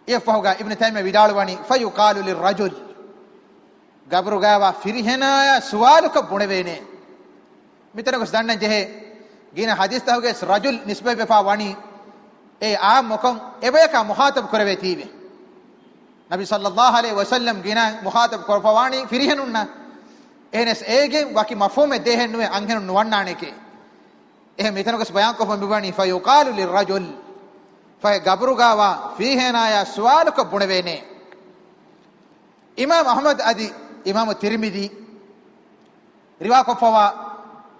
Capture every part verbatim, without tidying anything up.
އެއަށްފަހުގަ އިބްނު ތައިމިއްޔާ ވިދާޅުވަނީ، "ފަޔުޤާލު ލިއްރަޖުލް." ގަބުރުގާވާ ފިރިހެނާޔާ ސުވާލުކޮށް ބުނެވޭނެ. މިތަނަކުސް ދަންނަން ޖެހޭ، ގިނަ ޙަދީޘްތަކުގައި ރަޖުލް ނިސްބަތްވެފަ ވަނީ އެ ޢާއްމުކޮށް އެބަޔަކާ މުޚާޠަބު ކުރެވޭތީވެ. ނަބީ ޞައްލައްލާހު ޢަލައިހި ވަސައްލަމް ގިނަ މުޚާޠަބު ކުރައްވަވާނީ ފިރިހެނުންނަށް. އެހެނަސް އޭގެން ވަކި މަފްހޫމެއް ދޭހެއް ނުވޭ އަންހެނުން ނުވަންނާނެކޭ. އެހެން މިތަނަކުސް ބަޔާންކޮށްފަ މިވަނީ، "ފަޔުޤާލު ލިއްރަޖުލް." ފަހެ ގަބުރުގާވާ ފިރިހެނާޔާ ސުވާލުކޮށް ބުނެވޭނެ. އިމާމް އަޙްމަދު އަދި އިމާމު ތިރްމިޛީ ރިވާކޮށްފަވާ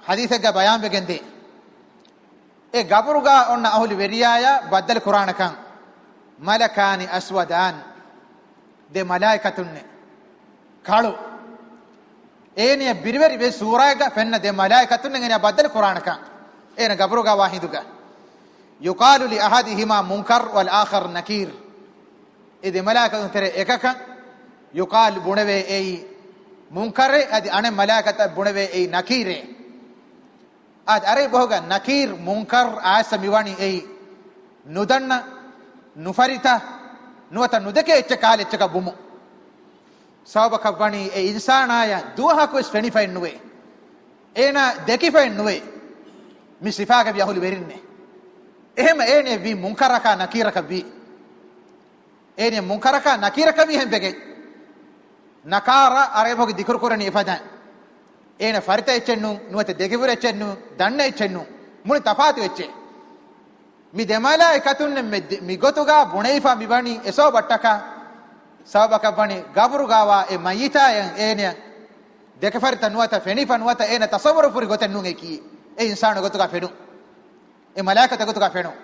ޙަދީޘެއްގަ ބަޔާންވެގެންދޭ، އެ ގަބުރުގާ އޮންނަ އަހުލު ވެރިޔާޔާ ބައްދަލު ކުރާނެކަން، "މަލަކާނި އަސްވަދާން." ދެ މަލާއިކަތުންނެއް ކަޅު. އޭނިޔަ ބިރުވެރި ވެ ސޫރާއެއްގަ ފެންނަ ދެ މަލާއިކަތުންނެއް އޭނިޔާ ބައްދަލު ކުރާނެކަން އޭނަ ގަބުރުގާ ވާ ހިނދުގަ. "ޔުޤާލު ލި އަޙަދިހިމާ މުންކަރް ވަލް އާޚަރު ނަކީރް." އެ ދެ މަލާއިކަތުން ތެރެ އެކަކަށް ޔުޤާލު ބުނެވޭ އެއީ މުންކަރޭ، އަދި އަނެއް މަލާއިކަތަށް ބުނެވޭ އެއީ ނަކީރޭ. އަދި ޢަރަބި ބަހުގަ ނަކީރް، މުންކަރް އާއްސަ މިވަނީ އެއީ ނުދަންނަ، ނުފަރިތަ، ނުވަތަ ނުދެކޭ އެއްޗެއް ކަހަލަ އެއްޗަކަށް ވުމު. ސަބަބަކަށް ވަނީ އެ އިންސާނާޔަށް ދުވަހަކުވެސް ފެނިފައެއް ނުވޭ. އޭނާ ދެކިފައެއް ނުވޭ. މި ސިފާގަ ވި އަހުލު ވެރިންނެއް. އެހެމަ އޭނެ ވީ މުންކަރަކާ ނަކީރަކަށް ވީ. އޭނެ މުންކަރަކާ ނަކީރަކަށް ވީ ހެން ވެގެން. ނަކާރަ ޢަރަބި ބަހުގެ ދިކުރު ކުރަނީ އެފަދައިން. އޭނަ ފަރިތަ އެއްޗެއް ނޫން، ނުވަތަ ދެކިފައި އެއްޗެއް ނޫން، ދަންނަ އެއްޗެއް ނޫން. މުޅި ތަފާތު އެއްޗެއް. މި ދެ މަލާއިކަތުންނެއް މެ-، މި ގޮތުގާ ބުނެވިފަ މިވަނީ އެ ސަބަބަށްޓަކާ، ސަބަބަކަށް ވަނީ ގަބުރުގާވާ އެ މައްޔިތާޔަށް އޭނެ ދެކެފަރިތަ ނުވަތަ ފެނިފަ ނުވަތަ އޭނަ ތަޞައްވަރު ފުރި ގޮތެއް ނޫން އެކީ. އެ އިންސާނު ގޮތުގާ ފެނުން. އެ މަލާއިކަތެއް ގޮތުގާ ފެނުން.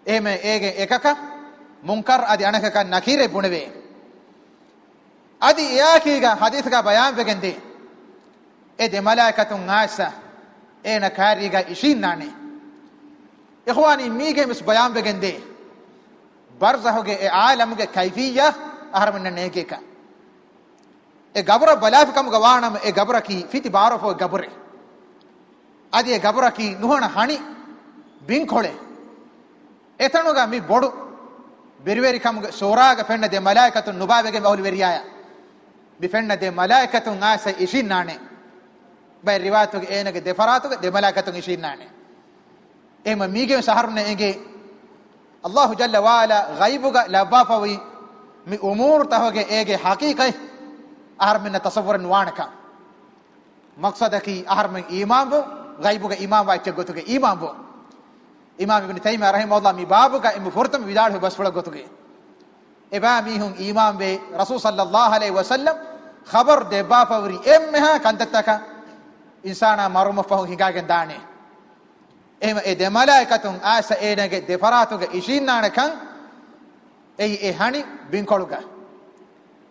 އެހެމެ އޭގެ އެކަކަށް މުންކަރް އަދި އަނެކަކަށް ނަކީރެއް ބުނެވޭ. އަދި އެއާއެކީގަ ޙަދީޘްގަ ބަޔާންވެގެންދޭ، އެ ދެ މަލާއިކަތުން އާއްސަ އޭނަ ކާރީގަ އިށީންނާނެ. އިޚްވާނީ މީގެ މިސް ބަޔާންވެގެންދޭ، ބަރްޒަޚުގެ އެ ޢާލަމުގެ ކައިފިއްޔާ އަހަރުމެންނަށް ނޭނގޭކަށް. އެ ގަބުރަށް ބަލާފިކަމުގަ ވާނަމަ އެ ގަބުރަކީ ފިތި ބާރުފޯ ގަބުރެއް. އަދި އެ ގަބުރަކީ ނުހަނަ ހަނި ބިންކޮޅެއް. އެތަނުގަ މި ބޮޑު ބިރުވެރިކަމުގެ ސޫރާގަ ފެންނަ ދެ މަލާއިކަތުން ނުބާވެގެން އަހުލު ވެރިޔާޔަށް މި ފެންނަ ދެ މަލާއިކަތުން އާއްސަ އިށީންނާނެ. ބައެއް ރިވާޔަތުގަ އޭނަގެ ދެ ފަރާތުގަ ދެ މަލާއިކަތުން އިށީންނާނެ. އެހެމަ މީގެ ވެސް އަހަރުންނަށް އެނގޭ، ﷲ ޖައްލަ ވަޢަލާ ޣައިބުގަ ލައްވާފައި މި އުމޫރުތަކުގެ އޭގެ ޙަޤީޤަތް އަހަރުމެންނަށް ތަޞައްވުރެއް ނުވާނެކަން. މަޤްޞަދަކީ އަހަރުމެން އީމާންވުން، ޣައިބުގަ އީމާންވާ އެއްޗެއް ގޮތުގެ އީމާންވުން. އިމާމް އިބްނު ތައިމިއްޔާ ރަޙިމަހުﷲ މި ބާބުގަ އެންމެ ފުރަތަމަ ވިދާޅުވި ބަސްފުޅެއް ގޮތުގެ، އެބައިމީހުން އީމާންވޭ، ރަސޫލު ޞައްލައްލާހު ޢަލައިހި ވަސައްލަމް ޚަބަރު ދެއްވާފައި ހުރި އެންމެހާ ކަންތައްތަކަށް އިންސާނާ މަރުމަށްފަހު ހިނގާގެން ދާނެ. އެހެމަ އެ ދެ މަލާއިކަތުން އާއްސަ އޭނާގެ ދެ ފަރާތުގަ އިށީންނާނެކަން، އެއީ އެ ހަނި ބިންކޮޅުގަ،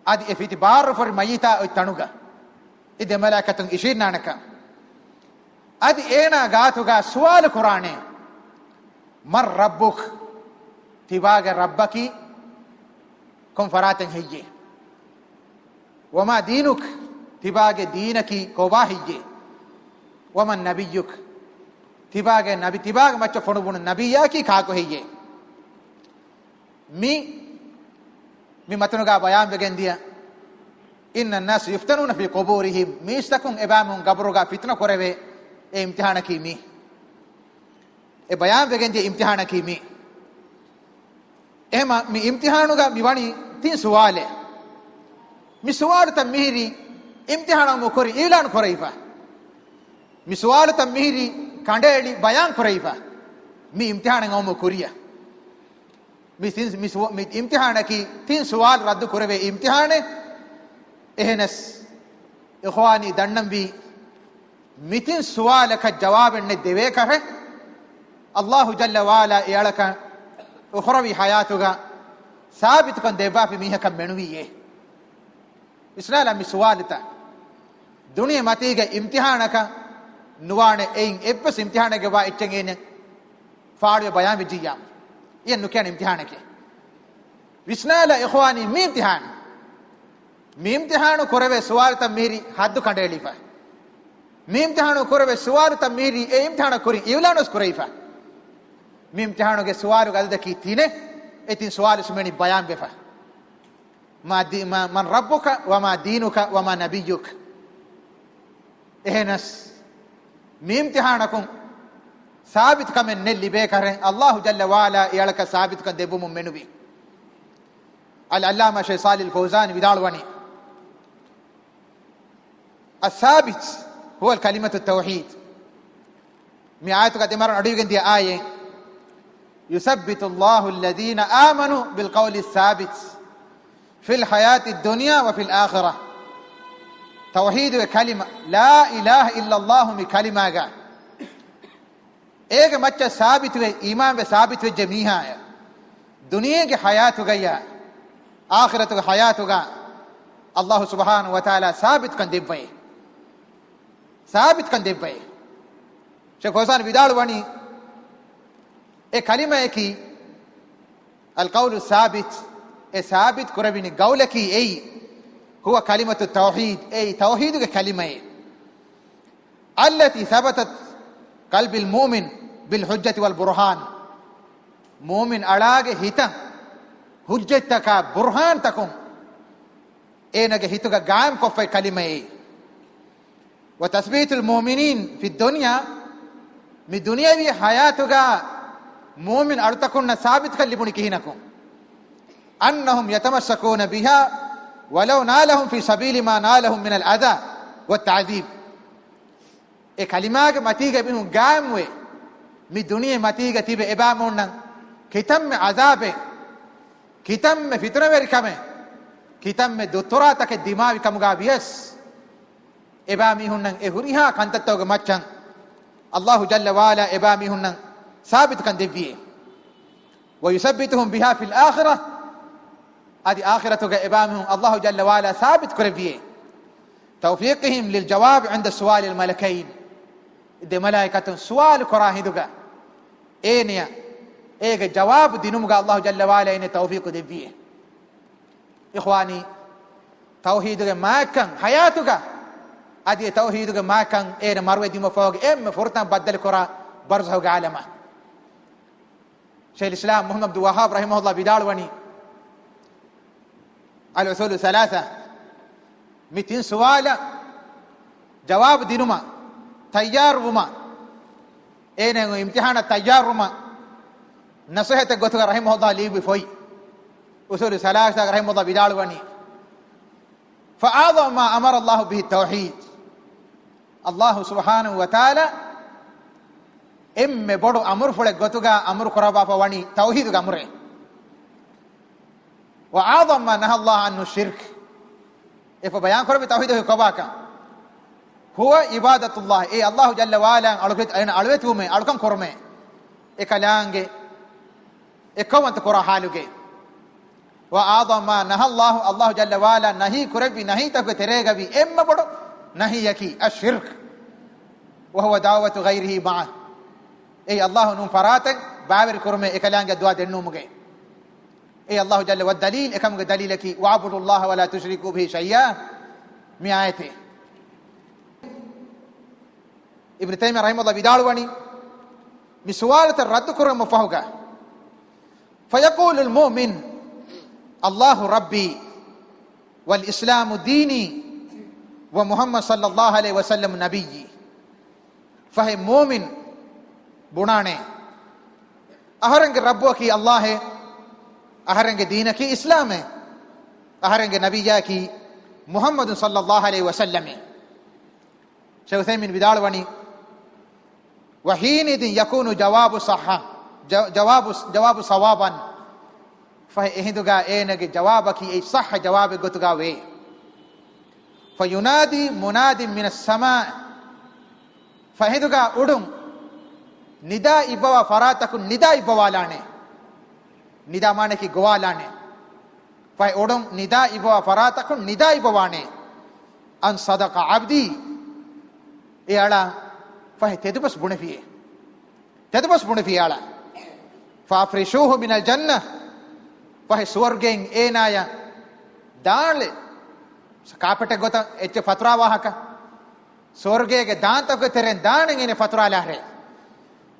އަދި އެ ފިތި ބާރުފުރި މައްޔިތާ އޮތް ތަނުގަ އެ ދެ މަލާއިކަތުން އިށީންނާނެކަން. އަދި އޭނާ ގާތުގަ ސުވާލު ކުރާނެ، "މަން ރައްބުކަ؟" ތިބާގެ ރައްބަކީ ކޮން ފަރާތެއް ހެއްޔޭ؟ "ވަމާ ދީނުކަ؟" ތިބާގެ ދީނަކީ ކޮބާ ހެއްޔޭ؟ "ވަމަން ނަބިއްޔުކަ؟" ތިބާގެ ނަބި، ތިބާގެ މައްޗަށް ފޮނުވުނު ނަބިއްޔާއަކީ ކާކު ހެއްޔޭ؟ މި، މި މަތުނުގަ ބަޔާންވެގެން ދިޔަ، "إن الناس يفتنون في قبورهم." މީސްތަކުން އެބައިމީހުން ގަބުރުގަ ފިތުނަ ކުރެވޭ އެ އިމްތިޙާނަކީ މީ. އެ ބަޔާންވެގެން ދިޔަ އިމްތިޙާނަކީ މީ. އެހެމަ މި އިމްތިޙާނުގަ މި ވަނީ ތިން ސުވާލެއް. މި ސުވާލުތައް މިހިރީ އިމްތިޙާނަށް އުޅުމުގެ ކުރިން އިޢުލާނު ކުރެވިފަ. މި ސުވާލުތައް މިހިރީ ކަނޑައެޅި ބަޔާން ކުރެވިފަ. މި އިމްތިޙާނަށް އައުމުގެ ކުރިއަށް. މި ތިން، މި ސުވ-، މި އިމްތިޙާނަކީ ތިން ސުވާލު ރައްދު ކުރެވޭ އިމްތިޙާނެއް. އެހެނަސް، އިޚްވާނީ ދަންނަންވީ، މި ތިން ސުވާލަކަށް ޖަވާބެއް ނެތް ދެވޭކަށެއް، ﷲ ޖައްލަ ވަޢަލާ އެއަޅަކަށް އުޚްރަވީ ޙަޔާތުގަ ސާބިތުކަން ދެއްވާފި މީހަކަށް މެނުވީއޭ. ވިސްނާލާ މި ސުވާލުތައް. ދުނިޔެ މަތީގެ އިމްތިޙާނަކަށް ނުވާނެ، އެއިން އެއްވެސް އިމްތިޙާނެއްގަ ވާ އެއްޗެއް އޭނެ ފާޅުވެ ބަޔާން ވެއްޖިއްޔާ، އެއަށް ނުކިޔާނެ އިމްތިޙާނެކޭ. ވިސްނާލާ އިޚްވާނީ މި އިމްތިޙާނު. މި އިމްތިޙާނު ކުރެވޭ ސުވާލުތައް މިހިރީ ޙައްދު ކަނޑައެޅިފަ. މި އިމްތިޙާނު ކުރެވޭ ސުވާލުތައް މިހިރީ އެ އިމްތިޙާނަށް ކުރިން އިޢުލާނުވެސް ކުރެވިފަ. މި އިމްތިޙާނުގެ ސުވާލުގެ ޢަދަދަކީ ތިނެއް. އެ ތިން ސުވާލު ސުމެނި ބަޔާން ވެފަ. ما دي-، ما، من ربك وما دينك وما نبيك؟ އެހެނަސް، މި އިމްތިހާނަކުން ސާބިތު ކަމެއް ނެތް ލިބޭކަށް އައްލާހު ޖައްލަ ވަޢަލާ އެއަޅަކަށް ސާބިތުކަން ދެއްވުމުން މެނުވި. އަލް ޢައްލާމާ ޝޭޚް ޞާލިޙުލް ފައުޒާން ވިދާޅުވަނީ، الثابت هو الكلمة التوحيد. މި އާޔަތުގަ ދެމަރު އަޑުއިވިގެން ދިޔަ އާޔެއް، يثبت الله الذين آمنوا بالقول الثابت في الحياة الدنيا وفي الآخرة. ތައުޙީދުގެ ކަލިމަ، لا إله إلا الله މި ކަލިމާގަ އޭގެ މައްޗަށް ސާބިތުވެ، އީމާންވެ ސާބިތުވެއްޖެ މީހާޔަށް، ދުނިޔޭގެ ޙަޔާތުގައްޔާ އާޚިރަތުގެ ޙަޔާތުގަ އައްލާހު ސުބްޙާނަހު ވަތަޢާލާ ސާބިތުކަން ދެއްވައޭ. ސާބިތުކަން ދެއްވައޭ. ޝޭޚް ފައުޒާން ވިދާޅުވަނީ، އެ ކަލިމަޔަކީ، القول الثابت، އެ ސާބިތު ކުރެވިނި ގައުލަކީ އެއީ، هو كلمة التوحيد، އެއީ ތައުޙީދުގެ ކަލިމައެއް. التي ثبتت قلب المؤمن بالحجة والبرهان. މުއުމިން އަޅާގެ ހިތަށް ޙުއްޖަތްތަކާ ބުރުހާންތަކުން އޭނަގެ ހިތުގަ ގާއިމްކޮށްފައި ކަލިމައެއް. وتثبيت المؤمنين في الدنيا، މި ދުނިޔަވީ ޙަޔާތުގަ މުއުމިން އަޅުތަކުންނަށް ސާބިތުކަން ލިބުނީ ކިހިނަކުން؟ أنهم يتمسكون بها ولو نالهم في سبيل ما نالهم من الأذى والتعذيب. އެ ކަލިމާގެ މަތީގަ މީހުން ގާއިމުވެ، މި ދުނިޔެ މަތީގަ ތިބެ އެބާމުންނަށް ކިތަންމެ ޢަޛާބެއް، ކިތަންމެ ފިތުނަވެރިކަމެއް، ކިތަންމެ ދުއްތުރާތަކެއް ދިމާވި ކަމުގަ ވިޔަސް، އެބާ މީހުންނަށް އެ ހުރިހާ ކަންތައްތަކުގެ މައްޗަށް އައްލާހު ޖައްލަ ވަޢަލާ އެބާ މީހުންނަށް ސާބިތުކަން ދެއްވިއޭ. ويثبتهم بها في الآخرة، އަދި އާޚިރަތުގަ އެބާމީހުން އައްލާހު ޖައްލަ ވަޢަލާ ސާބިތު ކުރެއްވިއޭ. توفيقهم للجواب عند سؤال الملكين، ދެ މަލާއިކަތުން ސުވާލު ކުރާ ހިނދުގަ އޭނަޔަށް އޭގެ ޖަވާބު ދިނުމުގަ އައްލާހު ޖައްލަ ވަޢަލާ އޭނަޔަށް ތައުފީޤު ދެއްވިއޭ. އިޚްވާނީ، ތައުޙީދުގެ މާތްކަން ޙަޔާތުގަ، އަދި އެ ތައުޙީދުގެ މާތްކަން އޭނަ މަރުވެ ދިމުވެފަވާގެ އެންމެ ފުރަތަމަ ބައްދަލުކުރާ ބަރްޒަޚުގެ ޢާލަމަށް. ޝައިޚުލް އިސްލާމް މުޙައްމަދު ބިން ވައްހާބް ރަޙިމަހުﷲ ވިދާޅުވަނީ، އަލްއުޞޫލު ސަލާސަ، މި ތިން ސުވާލަށް ޖަވާބު ދިނުމަށް ތައްޔާރުވުމަށް، އޭނަ އިމްތިޙާނަށް ތައްޔާރުވުމަށް ނަޞޭޙަތެއް ގޮތުގަ ރަޙިމަހުﷲ ލިޔުއްވި ފޮތް. އުޞޫލު ސަލާސަ ރަޙިމަހުﷲ ވިދާޅުވަނީ، فأعظم ما أمر الله به التوحيد. އައްލާހު ސުބްޙާނަހު ވަތަޢާލާ އެންމެ ބޮޑު އަމުރުފުޅެއް ގޮތުގަ އަމުރު ކުރައްވާފަ ވަނީ ތައުޙީދުގެ އަމުރޭ. وأعظم ما نهى الله عنه الشرك. އެފަ ބަޔާން ކުރެއްވި ތައުޙީދު ކޮބާކަން؟ هو عبادة الله. އެ އައްލާހު ޖައްލަ ވަޢަލާ އަޅުކަ-، އޭނަ އަޅުވެތިވުމޭ، އަޅުކަން ކުރުމޭ. އެކަލާނގެ އެއްކައުވަންތަ ކުރާ ޙާލުގެ. وأعظم ما نهى الله، އައްލާހު ޖައްލަ ވަޢަލާ ނަހީ ކުރެއްވި ނަހީތަކުގެ ތެރޭގަވި އެންމެ ބޮޑު ނަހީއަކީ الشرك، وهو دعوة غيره معه. އެއީ އައްލާހު ނޫން ފަރާތެއް ބައިވެރި ކުރުމޭ އެކަލާނގެ ދުޢާ ދެންނެވުމުގެ. އެއީ އައްލާހު ޖައްލަ، والدليل، އެކަމުގެ ދަލީލަކީ، واعبدوا الله ولا تشركوا به شيئا، މި އާޔަތޭ. އިބްނު ތައިމިއްޔާ ރަޙިމަހުﷲ ވިދާޅުވަނީ، މި ސުވާލުތައް ރައްދު ކުރުމަށް ފަހުގަ، فيقول المؤمن، الله ربي، والإسلام ديني، ومحمد صلى الله عليه وسلم نبيي. ފަހެ މުއުމިން ބުނާނެ، އަހަރެންގެ ރައްބުއަކީ އައްލާހޭ، އަހަރެންގެ ދީނަކީ އިސްލާމޭ، އަހަރެންގެ ނަބިއްޔާއަކީ މުޙައްމަދު ޞައްލައްލާހު ޢަލައިހި ވަސައްލަމޭ. ޝޭޚް ޢުޘައިމީން ވިދާޅުވަނީ، وحينئذ يكون جواب صح، ج-، جواب، جواب صوابا. ފަހެ އެހިނދުގަ އޭނަގެ ޖަވާބަކީ އެއީ ޞައްޙަ ޖަވާބެއް ގޮތުގަ ވޭ. فينادي مناد من السماء. ފަހެ އެހިނދުގަ އުޑުން ނިދާ އިއްވަވާ ފަރާތަކުން ނިދާ އިއްވަވާލާނެ. ނިދާ މާނައަކީ ގޮވާލާނެ. ފަހެ އުޑުން ނިދާ އިއްވަވާ ފަރާތަކުން ނިދާ އިއްވަވާނެ، أن صدق عبدي، އެ އަޅާ ފަހެ ތެދުބަސް ބުނެފިއޭ. ތެދުބަސް ބުނެފި އެ އަޅާ. فأفرشوه من الجنة، ފަހެ ސުވަރުގެއިން އޭނާޔަށް ދާންލެ، ކާޕެޓެއް ގޮތަށް އެއްޗެއް ފަތުރާ ވާހަކަ. ސުވަރުގޭގެ ދާންތަކުގެ ތެރެއިން ދާނެ އޭނެ ފަތުރާލާށޭ.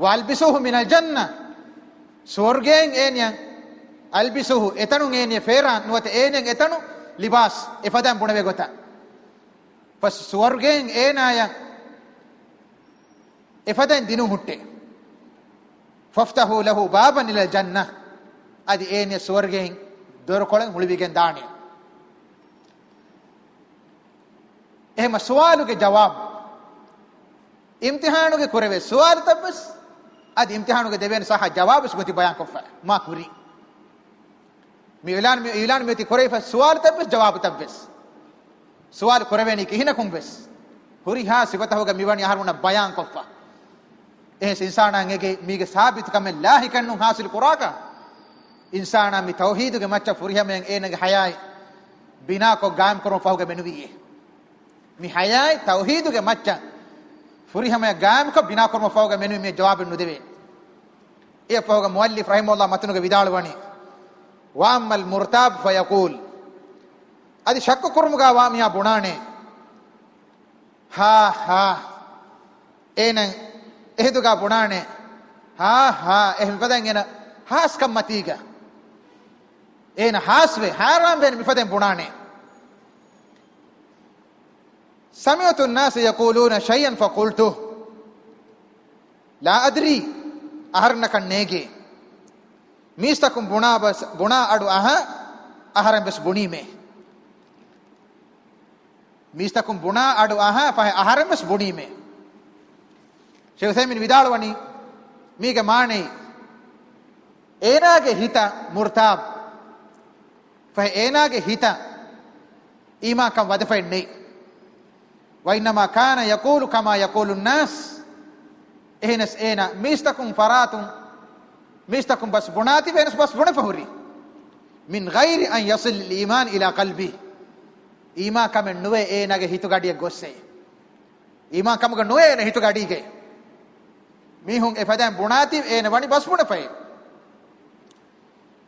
وألبسوه من الجنة، ސުވަރުގޭން އޭނިޔަށް ألبسه، އެތަނުން އޭނިޔަށް ފޭރާން، ނުވަތަ އޭނައަށް އެތަނުން، لباس، އެފަދައިން ބުނެވޭ ގޮތަށް. ފަސް ސުވަރުގެއިން އޭނާޔަށް އެފަދައިން ދިނުން ހުއްޓޭ. فافتحوا له بابا إلى الجنة، އަދި އޭނިޔަށް ސުވަރުގެއިން ދޮރުކޮޅެއް ހުޅުވިގެން ދާނެ. އެހެމަ ސުވާލުގެ ޖަވާބު، އިމްތިހާނުގެ ކުރެވޭ ސުވާލުތައްވެސް، އަދި އިމްތިހާނުގެ ދެވޭނެ ސައްހަ ޖަވާބުވެސް ގޮތި ބަޔާންކޮށްފަ މާ ކުރީ. މި އިޢުލާން، މި އިޢުލާން މިއޮތީ ކުރެވިފަ ސުވާލުތައްވެސް ޖަވާބުތައްވެސް. ސުވާލު ކުރެވޭނީ ކިހިނަކުންވެސް. ހުރިހާ ސިފަތަހުގަ މިވަނީ އަހަރުމެންނަށް ބަޔާންކޮށްފަ. އެހެންސް އިންސާނާ އެނގޭ މީގެ ސާބިތުކަމެއް ލާހިކެއްނޫން ހާސިލު ކުރާކަށް. އިންސާނާ މި ތައުޙީދުގެ މައްޗަށް ފުރިހަމަޔަށް އޭނަގެ ޙަޔާތް ބިނާކޮށް ގާއިމްކުރުމަށް ފަހުގަ މެނުވީއޭ. މި ޙަޔާތް ތައުޙީދުގެ މައްޗަށް ފުރިހަމަޔަށް ގާއިމްކޮށް ބިނާކުރުމަށް ފަހުގަ މެނުވީ މި ޖަވާބެއް ނުދެވޭނެ. އެއަށްފަހުގަ މުއައްލިފް ރަޙިމަހުﷲ މަތުނުގަ ވިދާޅުވަނީ، وأما المرتاب فيقول، އަދި ޝައްކު ކުރުމުގަ ވާ މީހާ ބުނާނެ، ހާ، ހާ. އޭނަ އެހިނދުގަ ބުނާނެ، ހާ، ހާ. އެހެން މިފަދައިން އޭނަ ހާސްކަން މަތީގަ އޭނަ ހާސްވެ، ހައިރާންވެ މިފަދައިން ބުނާނެ. سمعت الناس يقولون شيئا فقلت لا أدري، އަހަރެންނަކަށް ނޭގޭ. މީސްތަކުން ބުނާ ބަސް، ބުނާ އަޑު އަހާ، އަހަރެން ވެސް ބުނީމޭ. މީސްތަކުން ބުނާ އަޑު އަހާ ފަހެ އަހަރެން ވެސް ބުނީމޭ. ޝޭޚް އުސައިމީން ވިދާޅުވަނީ، މީގެ މާނައީ، އޭނާގެ ހިތަށް މުރްތާބް، ފަހެ އޭނާގެ ހިތަށް އީމާންކަން ވަދެފައެއް ނެތް. وإنما كان يقول كما يقول الناس، އެހެނަސް އޭނާ މީސްތަކުން ފަރާތުން، މީސްތަކުން ބަސް ބުނާތީ ވެސް ބަސް ބުނެފަ ހުރި. من غير أن يصل الإيمان إلى قلبه، އީމާންކަމެއް ނުވޭ އޭނާގެ ހިތުގަޑިއަށް ގޮއްސޭ. އީމާންކަމުގަ ނުވޭ އޭނާ ހިތުގަޑީގައި. މީހުން އެފަދައިން ބުނާތީ އޭނާ ވަނީ ބަސް ބުނެފައޭ.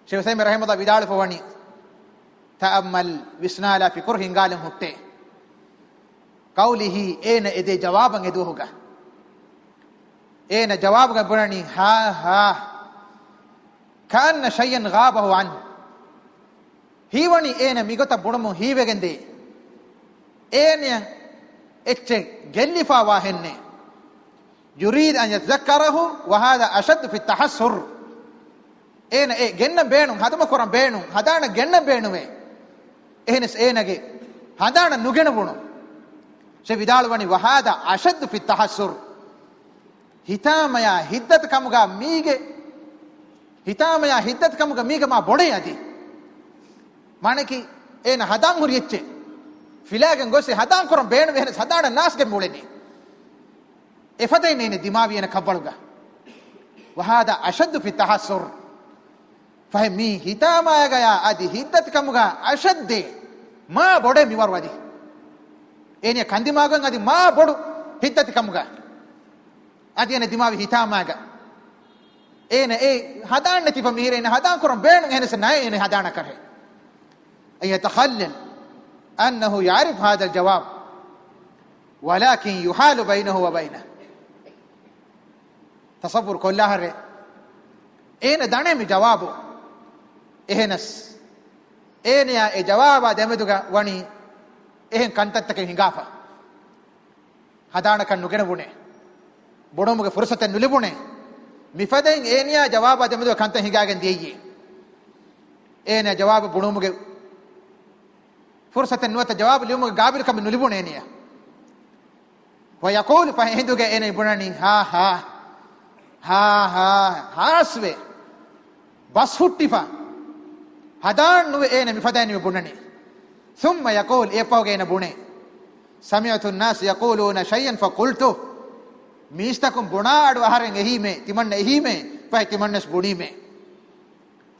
ޝޭޚް އުސައިމީން ރަޙިމަހުﷲ ވިދާޅުވަނީ، تأمل، ވިސްނާލާ ފިކުރު ހިންގާލަން ހުއްޓޭ. قوله، އޭނަ އެދޭ ޖަވާބަށް އެދުވަހުގަ. އޭނަ ޖަވާބުގަ ބުނަނީ، ހާ، ހާ. كأن شيئا غابه عنه. ހީވަނީ އޭނަ މިގޮތަށް ބުނުމުން ހީވެގެންދޭ. އޭނަ އެއްޗެއް ގެއްލިފަވާހެންނޭ. يريد أن يتذكره وهذا أشد في التحسر. އޭނަ އެ ގެންނަން ބޭނުން، ހަދަމަ ކުރަން ބޭނުން، ހަދާނަ ގެންނަން ބޭނުވޭ. އެހެނަސް އޭނަގެ ހަނދާނަށް ނުގެނެވުނު. ޝޭޚް ވިދާޅުވަނީ، وهذا أشد في التحسر. ހިތާމަޔާ ހިއްދަތި ކަމުގަ މީގެ، ހިތާމަޔާ ހިއްދަތި ކަމުގަ މީގެ މާ ބޮޑޭ އަދި. މާނަކީ އޭނަ ހަދާން ހުރި އެއްޗެއް ފިލާގެން ގޮސް ހަދާން ކުރަން ބޭނުން އެހެނަސް ހަދާނަ ނާސްގެ މުޅެނީ. އެފަދައިން އޭނަ ދިމާވި އޭނަ ކަށްވަޅުގަ. وهذا أشد في التحسر. ފަހެ މީ ހިތާމާގަޔާ އަދި ހިއްދަތި ކަމުގަ އަޝައްދޭ މާ ބޮޑޭ މިވަރު އަދި. އޭނަ ކަންދިމާގޮން އަދި މާ ބޮޑު ހިއްދަތި ކަމުގަ. އަދި އޭނަ ދިމާވި ހިތާމާގަ. އޭނަ އެ ހަދާން ނެތިފަ މިހިރޭ އޭނަ ހަދާން ކުރަން ބޭނުން އެހެނަސް ނައެއް އޭނަ ހަދާނަ ކަށެއް. أن يتخيل أنه يعرف هذا الجواب ولكن يحال بينه وبينه. ތަޞައްވުރު ކޮށްލާހަރެ އޭނަ ދަނޭ މި ޖަވާބު. އެހެނަސް އޭނަޔާ އެ ޖަވާބާ ދެމެދުގަ ވަނީ އެހެން ކަންތައްތަކެއް ހިނގާފަ. ހަދާނަކަން ނުގެނެވުނޭ. ބުނުމުގެ ފުރުސަތެއް ނުލިބުނޭ. މިފަދައިން އޭނަޔާ ޖަވާބާ ދެމެދުގަ ކަންތައް ހިނގާގެން ދިޔައީ. އޭނަ ޖަވާބު ބުނުމުގެ ފުރުސަތެއް ނުވަތަ ޖަވާބު ލިޔުމުގެ ގާބިލުކަމެއް ނުލިބުނޭ އޭނަޔަށް. ويقول، ފަހެ އެހިނދުގަ އޭނަ ބުނަނީ، ހާ، ހާ، ހާ، ހާ، ހާސްވެ، ބަސް ހުއްޓިފަ، ހަދާން ނުވެ އޭނަ މިފަދައިން މި ބުނަނީ. ثم يقول، އެއަށްފަހުގަ އޭނަ ބުނޭ، سمعت الناس يقولون شيئا فقلت، މީސްތަކުން ބުނާ އަޑު އަހަރެން އެހީމޭ، ތިމަންނަ އެހީމޭ، ފަހެ ތިމަންނަސް ބުނީމޭ.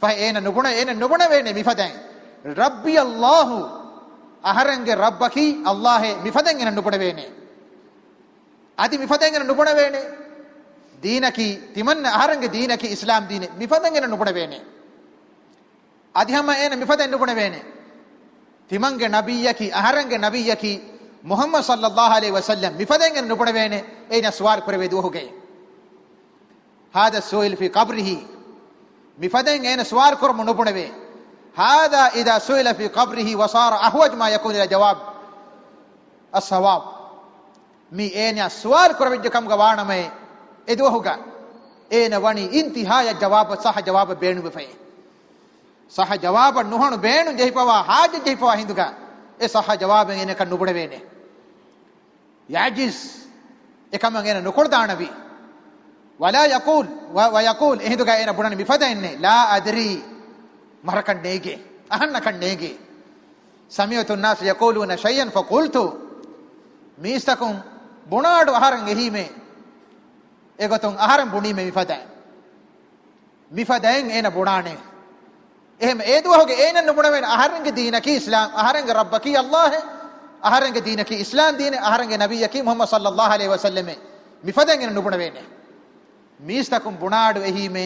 ފަހެ އޭނަ ނުބުނެ، އޭނަ ނުބުނެވޭނެ މިފަދައިން، ربي الله، އަހަރެންގެ ރައްބަކީ އައްލާހޭ، މިފަދައިން އޭނަ ނުބުނެވޭނެ. އަދި މިފަދައިން އޭނަ ނުބުނެވޭނެ، ދީނަކީ، ތިމަންނަ އަހަރެންގެ ދީނަކީ އިސްލާމް ދީނެއް، މިފަދައިން އޭނަ ނުބުނެވޭނެ. އަދި ހަމަ އޭނަ މިފަދައިން ނުބުނެވޭނެ، ތިމަންގެ ނަބިއްޔަކީ، އަހަރެންގެ ނަބިއްޔަކީ މުޙައްމަދު ޞައްލައްލާހު ޢަލައިހި ވަސައްލަމް، މިފަދައިން އޭނަ ނުބުނެވޭނެ، އޭނަ ސުވާލު ކުރެވޭ ދުވަހުގައި. هذا السائل في قبره، މިފަދައިން އޭނަ ސުވާލު ކުރަމުން ނުބުނެވޭ. هذا إذا سئل في قبره وصار أحوج ما يكون إلى جواب الصواب. މި އޭނަ ސުވާލު ކުރެވިއްޖެ ކަމުގަ ވާނަމައޭ، އެ ދުވަހުގަ އޭނަ ވަނީ އިންތިހާޔަށް ޖަވާބަށް، ޞައްޙަ ޖަވާބަށް ބޭނުންވެފައޭ. ޞައްޙަ ޖަވާބަށް ނުހަނު ބޭނުން ޖެހިފަވާ، ޙާޖަތް ޖެހިފަވާ ހިނދުގަ އެ ޞައްޙަ ޖަވާބެއް އޭނަކަށް ނުބުނެވޭނެ. يعجز، އެކަމަށް އޭނަ ނުކުޅަދާނަވީ. ولا يقول، و، ويقول، އެހިނދުގަ އޭނަ ބުނަނީ މިފަދައިންނޭ، لا أدري، މަރަކަށް ނޭގޭ، އަހަންނަކަށް ނޭގޭ. سمعت الناس يقولون شيئا فقلت، މީސްތަކުން ބުނާއަޑު އަހަރެން އެހީމޭ، އެގޮތުން އަހަރެން ބުނީމޭ މިފަދައިން. މިފަދައިން އޭނަ ބުނާނެ. އެހެން އެ ދުވަހުގެ އޭނަ ނުބުނެވޭނެ އަހަރެންގެ ދީނަކީ އިސްލާމް، އަހަރެންގެ ރައްބަކީ ﷲ، އަހަރެންގެ ދީނަކީ އިސްލާމް ދީނެއް، އަހަރެންގެ ނަބިއްޔަކީ މުޙައްމަދު ޞައްލައްލާހު ޢަލައިހި ވަސައްލަމެއް. މިފަދައިން އޭނަ ނުބުނެވޭނެ. މީސްތަކުން ބުނާއަޑު އެހީމޭ،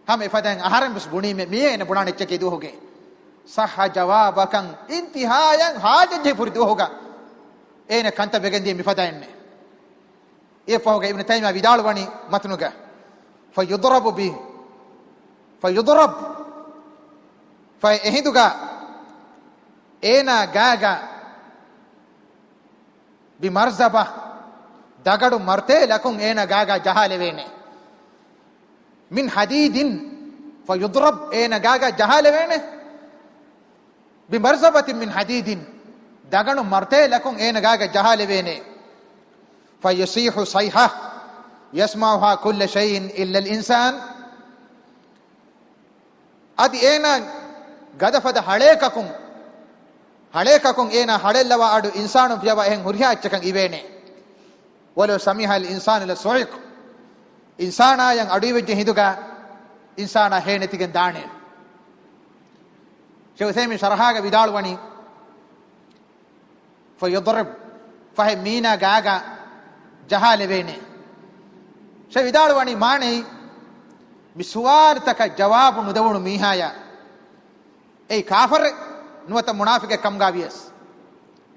ހަމަ އެފަދައިން އަހަރެން ވެސް ބުނީމޭ، މިއޭ އޭނަ ބުނާނެ އެއްޗަކީ ދުވަހުގެ ޞައްޙަ ޖަވާބަކަށް އިންތިހާޔަށް ޙާޖަތް ޖެހިފަ ހުރި ދުވަހުގަ އޭނަ ކަންތައް ވެގެންދިޔަ މިފަދައިންނޭ. އެއަށްފަހުގަ އިބްނު ތައިމިއްޔާ ވިދާޅުވަނީ މަތުނުގަ، فيضرب به، فيضرب، ފަހެ އެހިނދުގަ އޭނާ ގާގަ بمرزبة، ދަގަޑު މަރުތޭލަކުން އޭނާ ގާގަ ޖަހާލެވޭނެ. من حديد، فيضرب، އޭނާ ގާގަ ޖަހާލެވޭނެ. بمرزبة من حديد، ދަގަނޑު މަރުތޭލަކުން އޭނަ ގާގަ ޖަހާލެވޭނެ. فيصيح صيحة يسمعها كل شيء إلا الإنسان. އަދި އޭނާ ގަދަފަދަ ހަޅޭކަކުން، ހަޅޭކަކުން އޭނާ ހަޅޭއްލަވާ އަޑު އިންސާނުން ފިޔަވާ އެހެން ހުރިހާ އެއްޗަކަށް އިވޭނެ. ولو سمعها الإنسان لصعق. އިންސާނާޔަށް އަޑުއިވިއްޖެ ހިނދުގަ އިންސާނާ ހޭ ނެތިގެން ދާނެ. ޝޭޚް ޢުސައިމީން ޝަރަޙާގަ ވިދާޅުވަނީ، فيضرب، ފަހެ މީނާ ގާގަ ޖަހާލެވޭނެ. ޝޭޚް ވިދާޅުވަނީ މާނައީ، މި ސުވާލުތަކަށް ޖަވާބު ނުދެވުނު މީހާޔަށް އެއީ ކާފަރެއް ނުވަތަ މުނާފިޤެއް ކަމުގަ ވިޔަސް،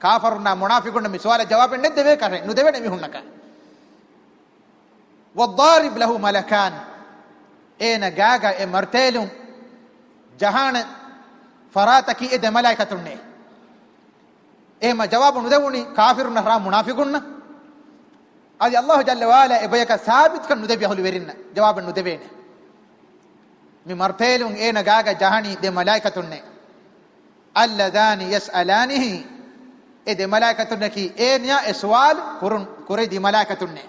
ކާފަރުންނާ މުނާފިޤުންނަށް މި ސުވާލަށް ޖަވާބެއް ނެތް ދެވޭ ކަށެއް ނުދެވޭނެ މީހުންނަކަށް. والضارب له ملكان، އޭނަ ގާގަ އެ މަރުތޭލުން ޖަހާނެ ފަރާތަކީ އެ ދެ މަލާއިކަތުންނޭ. އެހެމަ ޖަވާބު ނުދެވުނީ ކާފިރުންނަށް ރާ މުނާފިޤުންނަށް. އަދި ﷲ ޖައްލަ ވަޢަލާ އެ ބަޔަކަށް ސާބިތުކަން ނުދެއްވި އަހުލުވެރިންނަށް ޖަވާބެއް ނުދެވޭނެ. މި މަރުތޭލުން އޭނަ ގާގަ ޖަހަނީ ދެ މަލާއިކަތުންނޭ. اللذان يسألانه، އެ ދެ މަލާއިކަތުންނަކީ އޭނަޔާ އެ ސުވާލު ކުރުން، ކުރި ދެ މަލާއިކަތުންނޭ.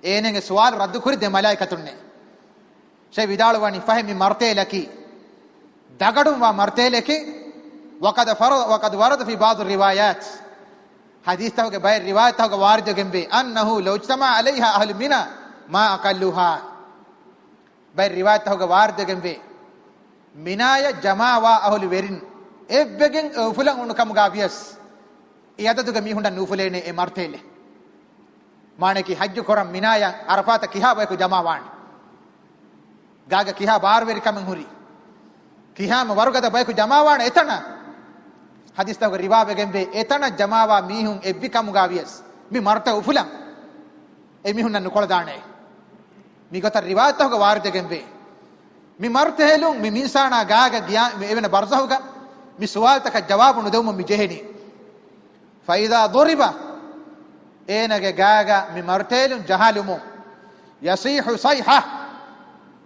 އޭނައަށް އެ ސުވާލު ރައްދު ކުރި ދެ މަލާއިކަތުންނޭ. ޝޭޚް ވިދާޅުވަނީ ފަހެ މި މަރުތޭލަކީ ދަގަޑުން ވާ މަރުތޭލެކޭ. وقد فر، وقد ورد في بعض الروايات، ޙަދީޘްތަކުގެ ބައެއް ރިވާޔަތްތަކުގަ ވާރިދުވެގެންވޭ، أنه لو اجتمع عليها أهل منى ما أقلوها. ބައެއް ރިވާޔަތްތަކުގަ ވާރިދުވެގެންވޭ، މިނާޔަށް ޖަމާވާ އަހުލު ވެރިން އެއްވެގެން އެ އުފުލަން އުނުކަމުގަ ވިޔަސް، އެ އަދަދުގެ މީހުންނަށް ނުއުފުލޭނެ އެ މަރުތޭލެއް. މާނައަކީ ޙައްޖު ކުރަން މިނާޔަށް ޢަރަފާތަށް ކިހާ ބަޔަކު ޖަމާވާނެ؟ ގާގަ ކިހާ ބާރުވެރިކަމެއް ހުރި؟ ކިހާމަ ވަރުގަދަ ބަޔަކު ޖަމާވާނެ އެތަނަށް؟ ޙަދީޘްތަކުގެ ރިވާވެގެންވޭ، އެތަނަށް ޖަމާވާ މީހުން އެއްވި ކަމުގަ ވިޔަސް، މި މަރުތައް އުފުލަން އެ މީހުންނަށް ނުކޮޅަދާނެ. މިގޮތަށް ރިވާޔަތްތަކުގަ ވާރިދުވެގެންވޭ. މި މަރުތޭލުން މި މިންސާނާ ގާގަ ގިޔާ މި އެވެނަ ބަރްޒަޚުގަ މި ސުވާލުތަކަށް ޖަވާބު ނުދެވުމަށް މި ޖެހެނީ. فإذا ضرب، އޭނަގެ ގާގަ މި މަރުތޭލުން ޖަހާލުމުން، يصيح صيحة،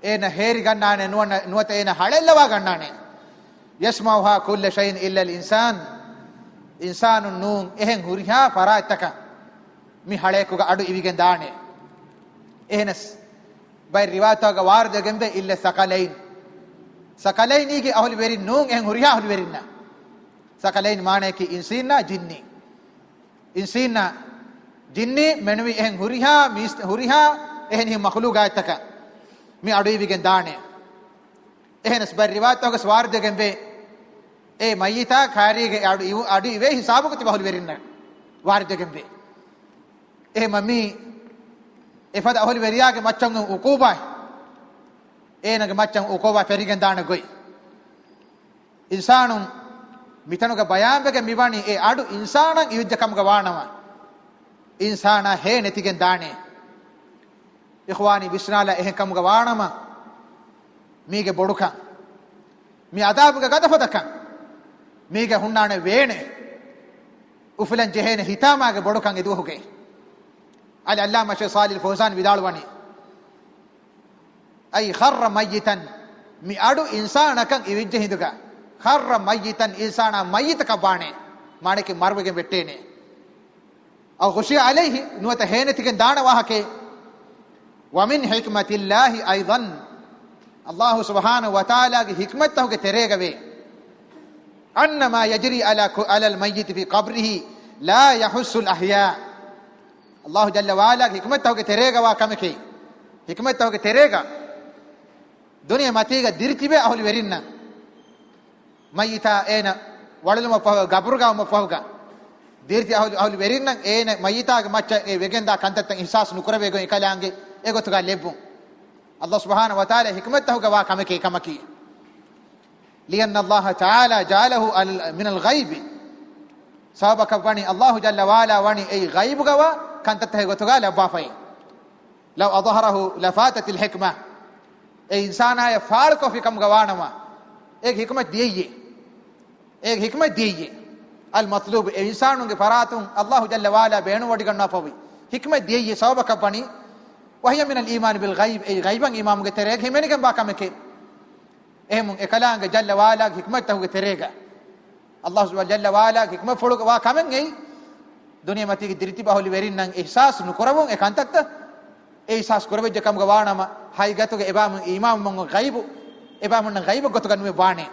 އޭނަ ހޭރިގަންނާނެ، ނުވަ، ނުވަތަ އޭނަ ހަޅޭއްލަވާގަންނާނެ. يسمعها كل شيء إلا الإنسان، އިންސާނުން ނޫން އެހެން ހުރިހާ ފަރާތްތަކަށް މި ހަޅޭކުގަ އަޑު އިވިގެން ދާނެ. އެހެނަސް ބައެއް ރިވާޔަތްތަކުގަ ވާރިދުވެގެންވޭ، إلا الثقلين، ސަޤަލައިނީގެ އަހުލު ވެރިން ނޫން އެހެން ހުރިހާ އަހުލު ވެރިންނަށް. ސަޤަލައިން މާނައަކީ އިންސީންނާ ޖިންނީ. އިންސީންނާ ޖިންނީ މެނުވީ އެހެން ހުރިހާ މީސް، ހުރިހާ އެހެނިހެން މަޚުލޫގާތްތަކަށް މި އަޑުއިވިގެން ދާނެ. އެހެނަސް ބައެއް ރިވާޔަތްތަކުގަސް ވާރިދުވެގެންވޭ، އެ މައްޔިތާ ކާރީގެ އަޑު އިވު، އަޑު އިވޭ ހިސާބުގަ ތިބި އަހުލުވެރިންނަށް ވާރިދުވެގެންވޭ. އެހެމަ މީ އެފަދަ އަހުލުވެރިޔާގެ މައްޗަށް އުޤޫބާތް، އޭނަގެ މައްޗަށް އުޤޫބާތް ފެރިގެން ދާނެ ގޮތް. އިންސާނުން މިތަނުގަ ބަޔާންވެގެން މިވަނީ އެ އަޑު އިންސާނަށް އިވިއްޖެ ކަމުގަ ވާނަމަ، އިންސާނާ ހޭ ނެތިގެން ދާނެ. އިޚްވާނީ ވިސްނާލާ އެހެން ކަމުގަ ވާނަމަ، މީގެ ބޮޑުކަން، މި އަދާބުގެ ގަދަފަދަކަން، މީގެ ހުންނާނެ ވޭނެ އުފުލަން ޖެހޭނެ ހިތާމާގެ ބޮޑުކަން އެދުވަހުގެ. އަލް ޢައްލާމާ ޝޭޚް ޞާލިޙުލް ފައުޒާން ވިދާޅުވަނީ، އައި ޚައްރަ މައްޔިތަން، މި އަޑު އިންސާނަކަށް އިވިއްޖެ ހިނދުގަ، ޚައްރަ މައްޔިތަން، އިންސާނާ މައްޔިތަކަށް ވާނެ، މާނައަކީ މަރުވެގެން ވެއްޓޭނެ. އައު ޣުޝިޔަ ޢަލައިހި، ނުވަތަ ހޭނެތިގެން ދާނެ ވާހަކައެއް. ވަމިން ޙިކްމަތިއްލާހި އައިޟަން، އައްލާހު ސުބްޙާނަހު ވަތަޢާލާގެ ޙިކްމަތްތަކުގެ ތެރޭގަ ވޭ، އަންނަ މާ ޔަޖްރީ ޢަލާ ކު-، ޢަލަލް މައްޔިތި ފީ ޤަބްރިހި ލާ ޔަޙުއްސުލް އަޙްޔާ، އައްލާހު ޖައްލަ ވަޢަލާގެ ޙިކްމަތްތަކުގެ ތެރޭގަ ވާ ކަމެކޭ. ޙިކްމަތްތަކުގެ ތެރޭގަ ދުނިޔެ މަތީގަ ދިރިތިބޭ އަހުލު ވެރިންނަށް، މައްޔިތާ އޭނަ ވަޅުލުމަށްފަހު، ގަބުރުގަ ވުމަށްފަހުގަ، ދިރިތި އަހުލު، އަހުލު ވެރިންނަށް އޭނަ މައްޔިތާގެ މައްޗަށް އެ ވެގެންދާ ކަންތައްތައް އިޙްސާސް ނުކުރެވޭ ގޮތް އެކަލާނގެ އެގޮތުގަ ލެއްވުން. އައްލާހު ސުބްޙާނަހު ވަތަޢާލާ ޙިކްމަތްތަކުގަ ވާ ކަމެކޭ ކަމަކީ. ލިއަންނަ ﷲ ތަޢާލާ ޖަޢަލަހު ޢަލަލް، މިނަލް ޣައިބި. ސަބަބަކަށް ވަނީ އައްލާހު ޖައްލަ ވަޢަލާ ވަނީ އެއީ ޣައިބުގަވާ ކަންތައްތަކެއް ގޮތުގަ ލައްވާފައި. ލަވް އަޟްހަރަހު ލަފާތަތިލް ޙިކްމަ. އެ އިންސާނާޔަށް ފާޅުކޮށްފި ކަމުގަ ވާނަމަ، އޭގެ ޙިކްމަތް ދިޔައީ. އޭގެ ޙިކްމަތް ދިޔައީ. އަލް މަޠްލޫބު، އެ އިންސާނުންގެ ފަރާތުން އައްލާހު ޖައްލަ ވަޢަލާ ބޭނުންވޮޑިގަންނަވާފަވި ޙިކްމަތް ދިޔައީ ސަބަބަކަށް ވަނީ، ވަހިޔަ މިނަލް އީމާނި ބިލް ޣައިބް، އެއީ ޣައިބަށް އީމާނުގެ ތެރޭގަ ހިމެނިގެންވާ ކަމެކޭ. އެހެމުން އެކަލާނގެ ޖައްލަ ވަޢަލާގެ ޙިކްމަތްތަކުގެ ތެރޭގަ، އައްލާހު ޖައްލަ ވަޢަލާގެ ޙިކްމަތްފުޅުގަ ވާ ކަމެއް އެއީ، ދުނިޔެމަތީގެ ދިރިތިބި އަހުލު ވެރިންނަށް އިޙްސާސް ނުކުރެވުން އެ ކަންތައްތައް އެ އިޙްސާސް ކުރެވިއްޖެ ކަމުގަ ވާނަމަ، ހައިގަތުގަ އެބާމުން އީމާންވުމުން ޣައިބު، އެބާމުންނަށް ޣައިބަށް ގޮތުގަ ނުވެ ވާނެ.